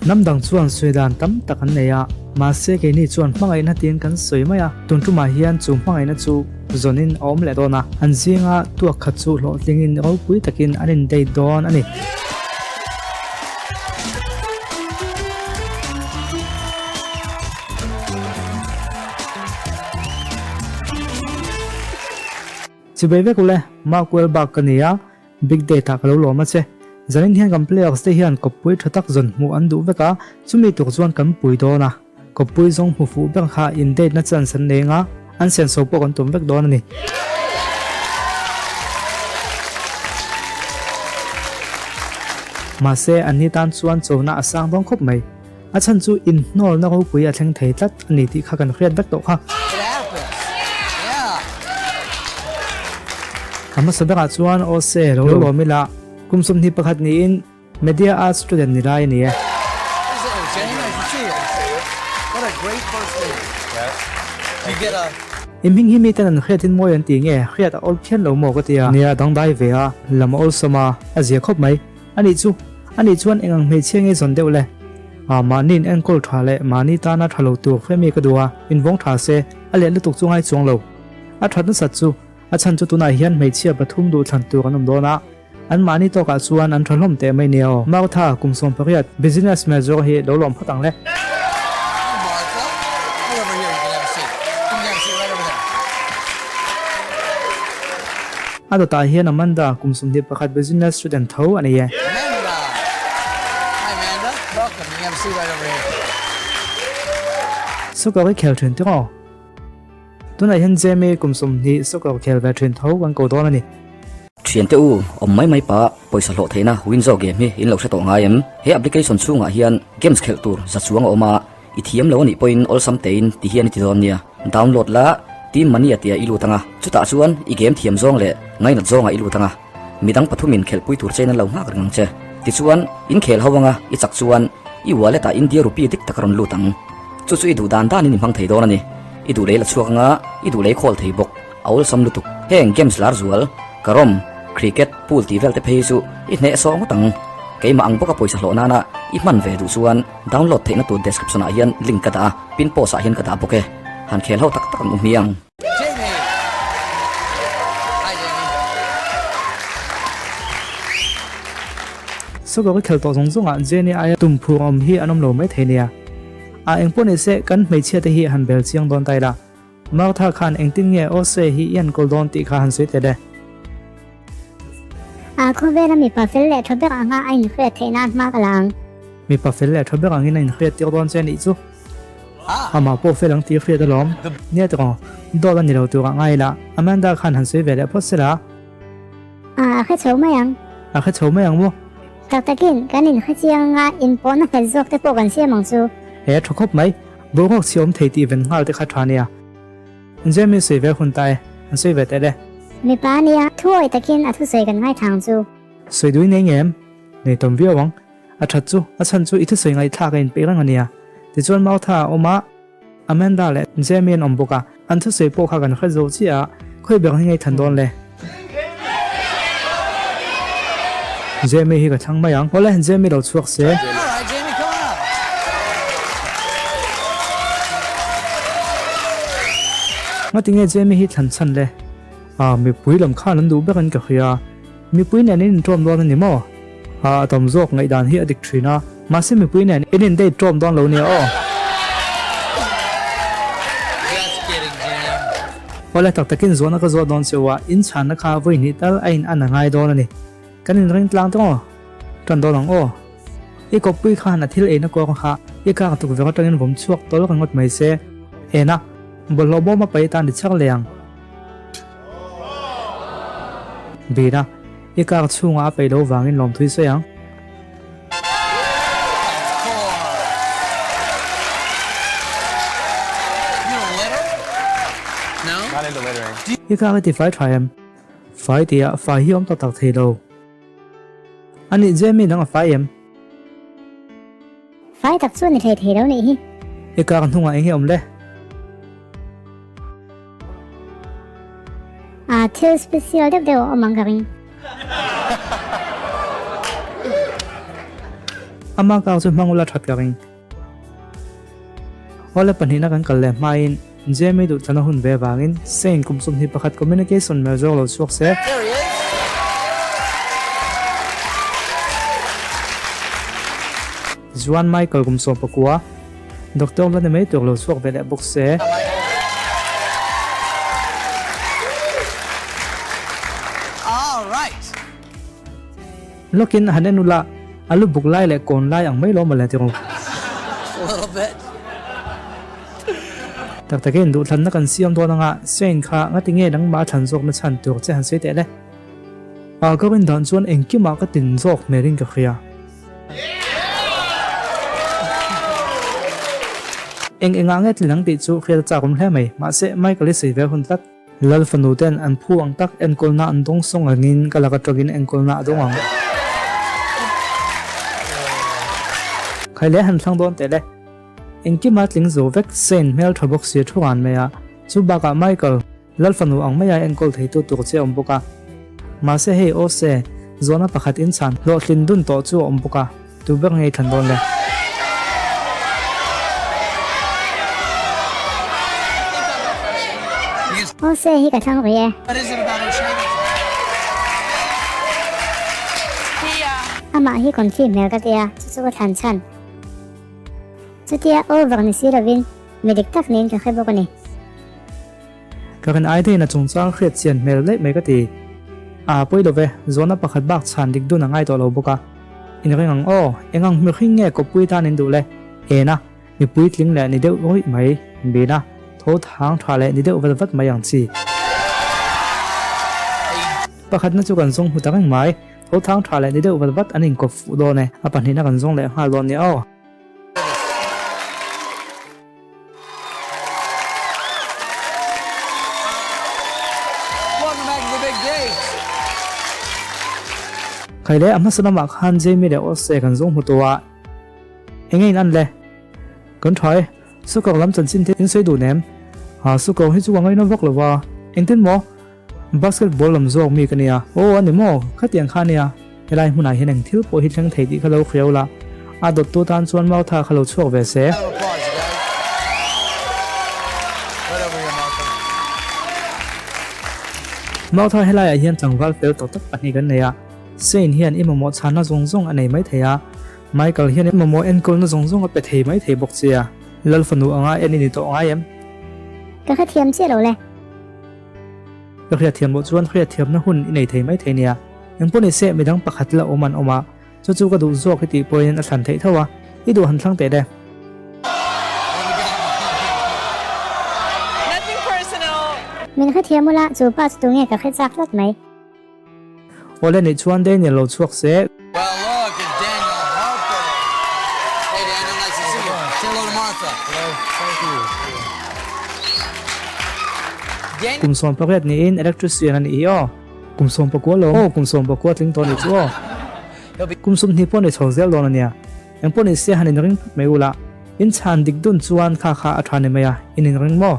Hnam dang chuan sawi dan tam tak an nei a, mahse keini chuan hmangaihna tiin kan sawi mai a, tun tumah hian chu hmangaihna chu zawnin a awm leh dawn a, an zinga tuak khat chu hlawhtlingin ropui takin an indate dawn a ni. Chibei vek ule, Mark Wahlberg ka ni a, Big Date-ah ka lo lawm a che. Zanin hian kan players te hian kawppui tha tak zawn hmuh an duh vek a, chumi tuk chuan kan pui dawn a. Kawppui zawng hmu fuh ber kha in date na chance an nei anga, an senso pawh kan tum vek dawn a ni. Mahse, anni tan chuan chona a sang dawn khawp mai. A chhan chu inhnawlna ropui a thleng thei tlat a ni tih kha kan hriat vek tawh kha. A hmasa berah chuan Ose lo lawm ila, kum 21 niin Media Arts student ni lai a ni e. I hming hi miten an hriatin mawi an ti nge, hriat a awl phian lo maw ka ti a. Nia, dangdai ve a, lam a awlsawm a, a zia khawp mai. A nih chu, a nih chuan eng ang hmeichhia nge zawn deuh le? Ah, mahni in enkawl tha leh mahni tana tha lo tur hre mi ka duh a, invawng tha se, a leh lutuk chu ngai chuang lo. A that nasat chu, a chhan chu tunah hian hmeichhia pathum duh thlan tur an awm dawn a, an mahni tawkah chuan an tha hlawm teh mai nia aw. Martha, kum 18, business major hi lo lawm phawt ang le. A dawtah hian Amanda, kum 21 business student tho a nei e. Soccer i khel thin tiraw? Tunah hian Jamie kum 20 soccer khel ve thin tho kan ko dawn a ni. Thiante u, awm mai mai pah pawisa hlawh theihna Winzo game hi in lo hre tawh ngai em? He application chhungah hian games khelh tur za chuang a awm a, I thiam lo a nih pawhin awlsam tein ti hian i ti dawn nia. Download la, Team Mania tia i lut ang a, chutah chuan i game thiam zawng leh ngainat zawngah i lut ang a, midang pathumin khelhpui tur chein an lo nghak reng ang che. Tichuan, in khel ho anga i chak chuan i wallet ah India rupee dik tak a rawn lut ang. Chu chu i duh dan danin i hmang thei dawn a ni. I duh lei la chhuak anga i duh lei khawl thei bawk. A awlsam lutuk. Heng games lar zual, Carrom, Cricket, Pool tih vel te phei hi chu i hneh sawh ngawt ang. Keimah ang bawka pawisa hlawh nana i hman ve duh chuan download theihna tur description ah hian link ka dah a, pin post ah hian ka dah bawk e. Han khel ho tak tak ang u hmiang. Soccer khel tawh zawng zawngah Jenny aia tum phur awm hi an awm lo mai thei nia. A engpawh ni se kan hmeichhia te hi han bel chiang dawn ta ila. Martha khan engtin nge Ose hi i enkawl dawn tih kha han sawi teh le. A khawvela mipa fel leh tha ber anga a inhriat theih nan hma ka la ang. Mipa fel leh tha ber angin a inhriat tir dawn che anih chu. Amah pawh fel ang tih hriat alawm. Nia tawng, dawt a ni lo turah ngai ila, Amanda khan han sawi ve leh phawt sela. A, a hre chho mai ang. A hre chho mai ang maw? Tak takin, kan inhre chiang anga inpawhna nghet zawk te pawh kan siam ang chu. He, tha khawp mai. Boruak chhi awm thei tih ven nghal te kha tha nia. Jamie sawi ve hun ta e, an sawi ve teh le. Mipa a nia, thu awih takin a thusawi kan ngaithla ang chu. Sawi dui nei ngem? Nei tawm viau ang. A that chu, a chhan chu i thusawi ngaihthlak a inpeih reng a nia. Tichuan Martha a awm a, Amanda leh Jamie an awm bawk a, an thusawi pawh kha kan hre zo chiah a, khawi ber hi ngaithlan dawn le? Jamie hi ka thlang mai ang. Awle, Jamie lo chhuak se. Ngatinge Jamie hi thlan chhan le? Ah, mipui lam khan an duh ber in ka hria. Mipui nen in inṭawm dawn a ni maw? Ah, a tam zawk ngaihdan hi a dik ṭhin a. Mahse mipui nen in in date ṭawm dawn lo nia aw. Awle tak takin zawhna ka zawh dawn che u a, in chhanna kha vawi hnih tal a in an a ngai dawn a ni. Kan in ring tlang tawng aw. Tan dawn ang aw. I kawppui khan a thil eina kawng kha i kak tukverh atangin vawm chhuak tawl ka ngawt mai se. Ena, bawlhhlawh bawm a pai tan i chhar leh ang. Bina, i kak chhungah a peih lo vangin lawmthui sawi ang. I kak i ti fai tha em? Fai tih ah fai hi awm tak tak thei lo. A nih Jamie nang a fai em? Fai tak chu ni thei thei lo nih hi. I kar hnungah eng nge awm le? A thil special deuh deuh a awm ang ka ring. Ama kar chu hmang ula that ka ring. Awle pahnihna kan kal leh hmain Jamie duhthlan a hun ve avangin Saint kum 21 communication mel zawk lo chhuak se. Tichuan Michael kum 19 doctor la ni mai tur lo chhuak ve leh bawk se. Lawkin han en ula, a lu buk lai leh kawn lai ang mai lo mawle ti ru. Tak takin duhthlanna kan siam dawn anga Shane kha ngati nge nangmah a thlan zawkna chhan tur che han sawi teh le. A ka rin dan chuan engkimah ka tin zawk hmelin ka hria. Eng engah nge tlin ang tih chu hriat a chak awm hle mai, mahse Michael i sawi ve hun tlat. Lal fanu ten an phu ang tak enkawlna an dawng sawng angin ka lak atangin enkawlna a dawng ang. Khai leh han thlang dawn teh le. Engkima tling zo vek Shane hmel tha bawk si thu ngan mai a, chu bakah Michael, Lal fanu ang maia enkawl theitu tur che a awm bawk a. Mahse hei aw se, zawhna pakhat inchhan hlawhtlin dun tawh chu a awm bawk a, tu ber ngei thlan dawn le? Aw se hi ka thlang rih e. Amah hi confi hmel ka tia, chu chu ka thlan chhan. Chutia over ni si lovin mi dik tak niin ka hre bawk a ni. Ka rin ai daih in a chungchang hriat chian hmel daih mai ka ti. A pawi lo ve, zawhna pakhat bak chhan dik dun a ngai tawh lo bawk a. In ring ang aw, eng ang mihring nge kawppui tan in duh le? Ena, mi puitling leh ni deuh rawih mai, Bina, tho thang tha leh ni deuh vat vat mai ang chi. Pakhatna chu kan zawng hmu ta reng mai, tho thang tha leh ni deuh vat vat an inkawp fuh dawn e, a pahnihna kan zawng leh nghal dawn nia aw. Khai le a hmasa lamah khan Jamie leh Ose kan zawng hmu tawh a, enge in an le? Kan tha e, sukawr lam chanchin te in sawi duh nem? Ha sukawr hi chu ka ngaina vak lo va, engtin maw? Basketball lam zawk mi ka nia. Aw a ni maw? Khatiang kha nia. Helai hmunah hian eng thil pawh hi thleng thei tih kha lo hriau la. A dawttu tan chuan Martha kha lo chhuak ve se. Martha helaiah hian tlangval fel tawk tak pahnih kan nei a. Shane hian i mamawh chhanna zawng zawng a nei mai thei a. Michael hian i mamawh enkawlna zawng zawng a pe thei mai thei bawk che a. Lal fanu anga en i ni tawh ngai em? Ka hrethiam chiah lo le. Ka hriatthiam loh chuan hriatthiamna hun i nei thei mai thei nia. Engpawh ni se midang pakhat la awm an awm a, chu chu ka duh zawk i tih pawhin a thlan theih tho a, i duh han thlang teh le. Min hrethiam ula, chu pa chu tunge ka hre chak tlat mai. Awle nih chuan Daniel lo chhuak se. Kum 18 niin electrician a nih hi aw. Kum 19 lo aw kum 19 tling tawh nih chu aw. Kum 20 pawh ni chho zel dawn a nia. Engpawh ni se han inring phawt mai ula. In chhan dik dun chuan kha kha a tha ni mai a, in inring maw?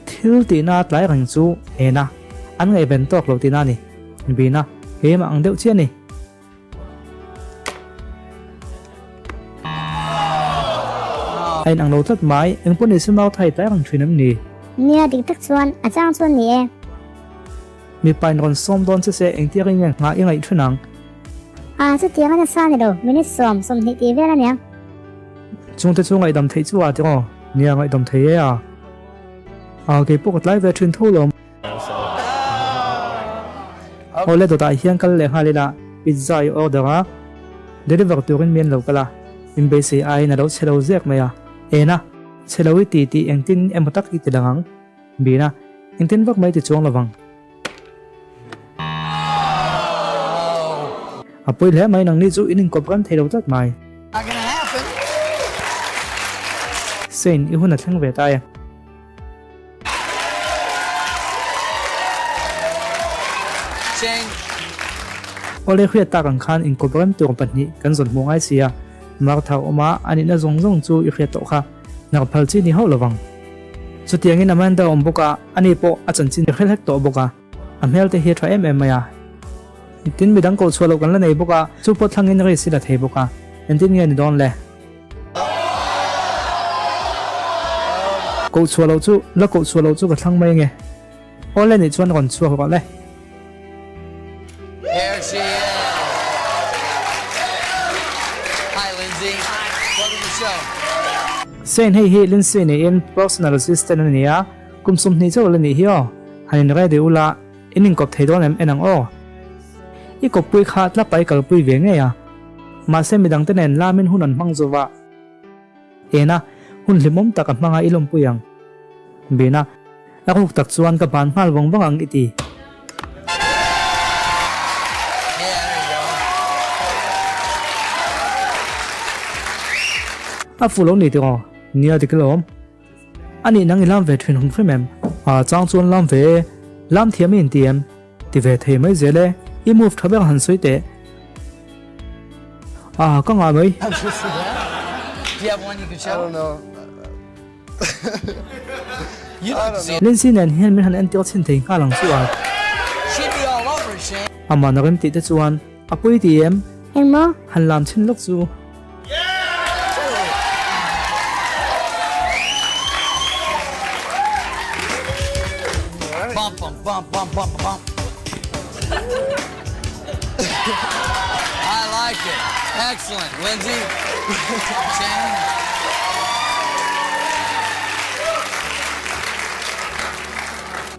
Thil tihna tlai reng chu ena an ngaihven tawk lo tihna a ni. Bina, Keimah ang deuh chiah a ni. A inang lo tlat mai, engpawh ni se mau thai tlai reng thin em ni? Nia, dik tak chuan a chang chuan ni e. Mipa in rawn sawm dawn che se engtiang in nge nghah i ngaih thin ang? A, chutiang a nasa ni lo, minute sawm, 20 tih vel a niang. Chungte chu ngaihdam theih chu a ti aw. Nia ngaihdam thei e a. A, kei pawh ka tlai ve thin tho lo. Awle dawtah hian kal leh nghal ila pizza i order a, deliver turin mi an lo kal a, inbeisei aiin a lo chhe lo zek mai a. Ena, chhe lo i ti tih engtin emaw tak i ti lang ang. Bina, engtin vak mai ti chuang lovang. A pawi hle mai nangni chu in inkawp ran thei lo tlat mai. Shane, i hun a thleng ve ta e. Awle hriat tak ang khan inkawp rem tur pahnih kan zawn hmuh ngai si a, Martha awm a, a nihna zawng zawng chu i hriat tawh kha. Hnar phal chi ni hauh lovang. Chutiangin Amanda a awm bawk a, ani pawh a chanchin i hre hlek tawh bawk a, a hmel te hi a tha em em mai a. Tin midang koh chhuah loh kan la nei bawk a, chu pawh thlangin risk i la thei bawk a. Engtin nge ni dawn le? Koh chhuah loh chu, la koh chhuah loh chu ka thlang mai ange. Awle nih chuan rawn chhuak rawh le. Here she is. Hi Lindsay. Welcome to the show. Shane hei hi Lindsay niin personal assistant a ni a, kum 20 chauh la nih hi aw. Han in ready ula, in inkawp thei dawn em en ang aw. I kawppui kha tlapa i kalpui ve ngei a. Mahse midangte nen lamin hun an hmang zova. Ena, hun hlimawm tak a hmanga i lawmpui ang. Bena, A ruk tak chuan ka ban nghal vawng vawng ang i ti. A fuh lo ni tiraw? Nia dik alawm. A nih nang i lam ve thin hum hrim em? A chang chuan lam ve e. Lam thiam i inti em? Ti ve thei mai zel e. I move tha ber han sawi teh. A ka ngah mai. Lindsay nen hian min han entir chhin thei nghal ang chu a. Amah na rem tih te chuan a pui ti em? Engmaw? Han lam chhin lawk chu.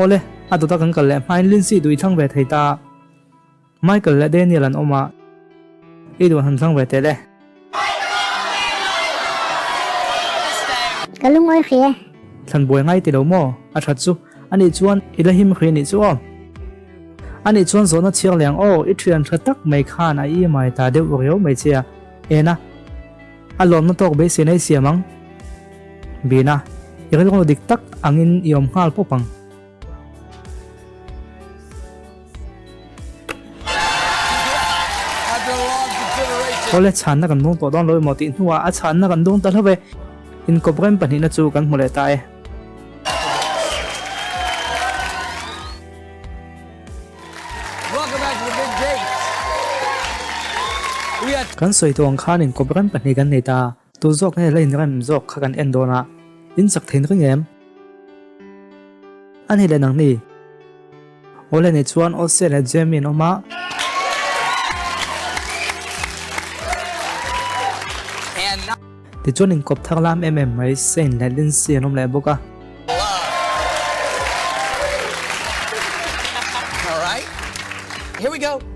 Awle, a dawta kan kal leh hmain Lindsay duh i thlang ve thei ta. Michael leh Daniel an awm a, i duh han thlang ve teh le. Ka lungawi hri e. Thlan buai ngai ti lo maw? A that chu. Anih chuan i la him hri anih chu aw. Anih chuan zawhna chhiar leh ang aw, i thian tha tak mai khan a i mai ta deuh riau mai che a. Ena, a lawmna tawk beisei na i siam ang. Bina, i rilru dik tak angin i awm nghal pawp ang. Awle chhanna kan dawng tawh dawn lo emaw tih hnuah a chhanna kan dawng ta hlauh e. Inkawp rem pahnihna chu kan hmu leh ta e. Kan sawi tawh ang khan inkawp rem pahnih kan nei ta. Tu zawk nge la inrem zawk kha kan en dawn a, in chak thein ring em? A ni leh nang ni. Awle ni chuan Ose leh Jamie an awm a. Tichuan inkawp thar lam em em mai Shane leh Lindsay an awm leh bawk a.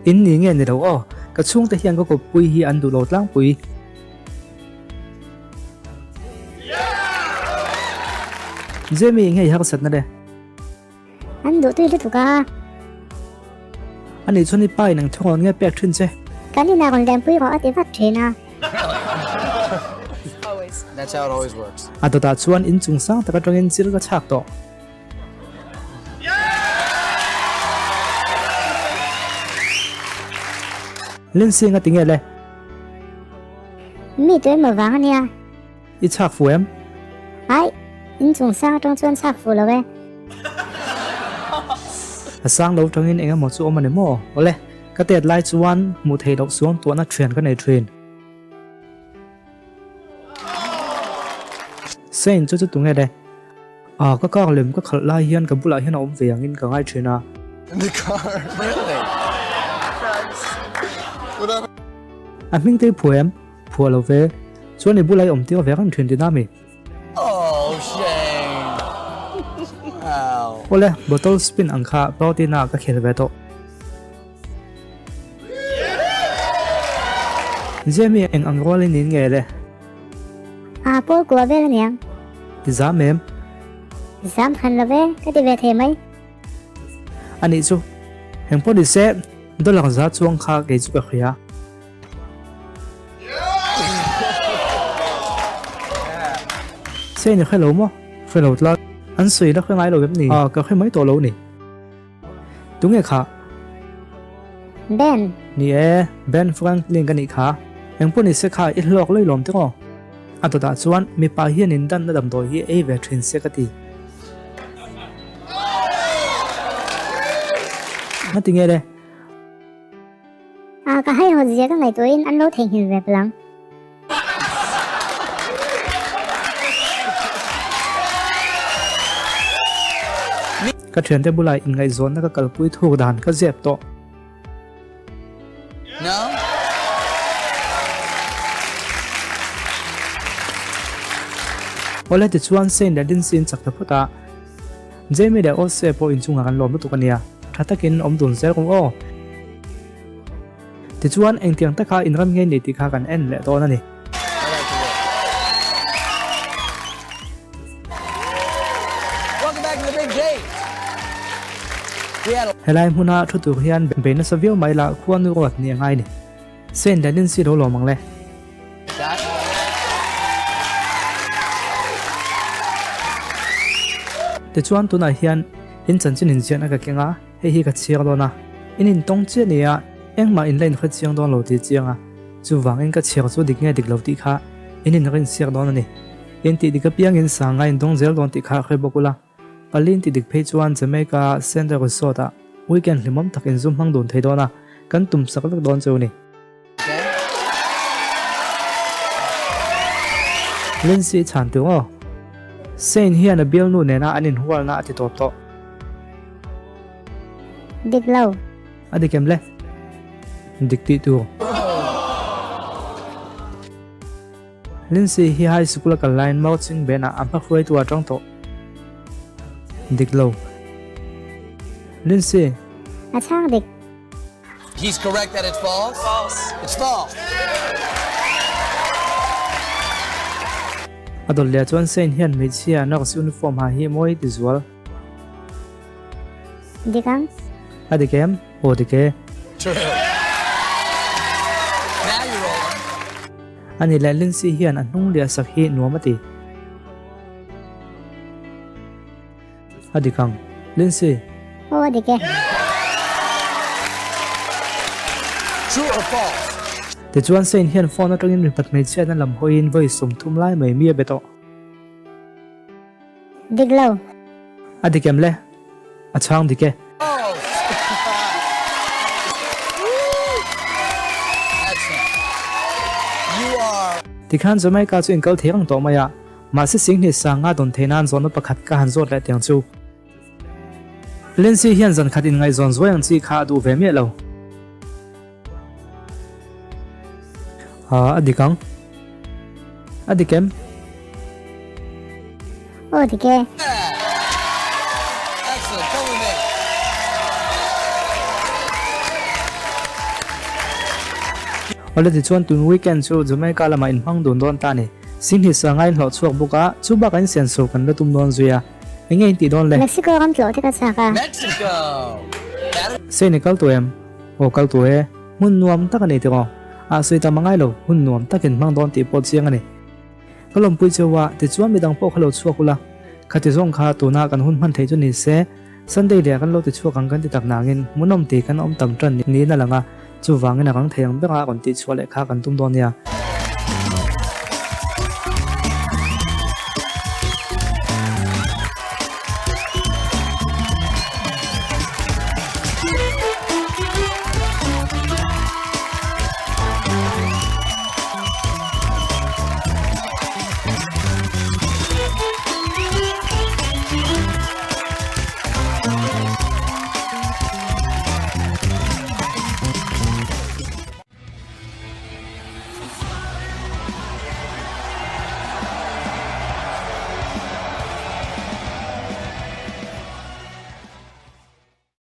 In ni nge ni lo aw, ka chhungte hian ka kawppui hi an duh lo tlangpui. Jamie eng hei harsatna le? An duh tui lutuk a. Ani chuan i pa in eng thurawn nge pek thin che? Kan inah rawn lenpui rawh a ti vat thin a. A dawtah chuan inchung sang tak atangin chil ka chhak tawh. Lindsay nga tinge le? Mi tu emaw vang ania. I chhak fu em? Ai, in chung sang atang chuan chhak fu lo e. A sang lo tangin eng emaw chu awm ani maw? Awle, ka tet lai chuan hmuh theih loh suang tuahna thian ka nei thin. Saint chu chu tunge le? Ah, ka car lem ka khalh lai hian ka bulah hian a awm ve angin ka ngai thin a. A hming te i phuah em? Phuah lo ve. Chuan i bulah i awm tir ve reng thin tihna mi? Awle, bottle spin ang kha party naah ka khel ve tawh. Jamie eng ang rual in in nge le? A pawl kua vel aniang. I zam em? Zam han lo ve, ka ti ve thei mai. Anih chu, eng pawh ni se, dollar za chuang kha kei chu ka hria. Sei ni hre lo maw? Hre lo tlat. An sawi la hre ngai lo em ni? Ah, ka hre mai tawh lo ni. Tunge kha? Ben. Ni e, Ben Franklin ka nih kha. Engpawh ni se kha i hlawk lei lawm tiraw? A dawtah chuan mipa hian in danna damdawi hi ei ve thin se ka ti. Ngati nge le? Ah, ka haihawt zia ka ngaihtuahin an lo theihnghilh ve palh ang. Ka thiante bulah inngaihzawnna ka kalpui thuk dan ka zep tawh. No? Awle tichuan Shane leh Lindsay in chak ta phawt a, Jamie leh Ose pawh inchungah kan lawm lutuk a nia, tha takin awm dun zel rawh aw. Tichuan engtiang taka inram nge ni tih kha kan en leh dawn a ni. Helai hmuna thu tur hian bei nasa viau mai la khuanu ruat ni a ngai ni. Saint leh Lindsay lo lawm ang le. Tichuan tunah hian in chanchin inziahna ka keng a. Hei hi ka chhiar dawn a, in intawng chiah nia, engmah in la inhre chiang dawn lo tih chiang a, chuvangin ka chhiar chu dik nge dik lo tih kha in inrin siak dawn a ni. In tih dik apiangin sanga in dawng zel dawn tih kha hre bawk ula. Pali in tih dik phei chuan Jamaica Center Resort ah weekend hlimawm tak in zum hmang dun thei dawn a, kan tum sak vek dawn cheu a ni. Lindsay chhan tung aw. Shane hian a bialnu nena an inhualna a ti tawp tawh. Dik lo. A dik em le? Dik tih tur. Lindsay hi high school a kal laiin marching band ah a hma hruaitu a tang tawh. Dik lo. Lindsay. A chhang dik. He's correct that it's false? False. It's false. A dawt leh chuan Shane hian hmeichhia nurse uniform ha hi mawi ti zual. Dik ang. A dik em? Aw dik e. True. Now you're rolling. Ani leh Lindsay hian a hnung liah sak hi nuam a ti. A dik ang. Lindsay. Aw a dik e. True or false? Tichuan Shane hian phone atangin mipat hmeichhiatna lam hawiin vawi 30 lai mai mi a be tawh. Dik lo. A dik em le? A chhang dik e. Tikhan Jamaica chu inkal thei reng tawh mai a, mahse Singhni sanga dawn thei nan zawnna pakhat ka han zawt leh tiang chu. Lindsay hian zan khat inngaihzawn zuai ang chi kha a duh ve miah lo. A dik ang. A dik em? Aw dik e. Awle tichuan tun weekend chu Jamaica lamah inhmang dun dawn ta a ni. Singhi sanga in hlawh chhuak bawk a, chu bakah in senso kan la tum dawn zui a. Eng nge in tih dawn le? Mexico ram tlawh te ka chak a. Mexico! Seni kal tu em? Aw kal tu e. Hmun nuam tak a ni tiraw? A sawi tam a ngai lo, hun nuam takin hmang dawn tih pawh chiang a ni. Ka lawmpui cheu a, tichuan midang pawh kha lo chhuak ula. Khati zawng kha tuna kan hun hman theih chu ni se, Sunday leh kan lo ti chhuak ang kan ti tak nangin hmuhnawm tih kan awm tam tan niin a lang a, chuvangin a rang thei ang bera rawn tih chhuah leh kha kan tum dawn nia.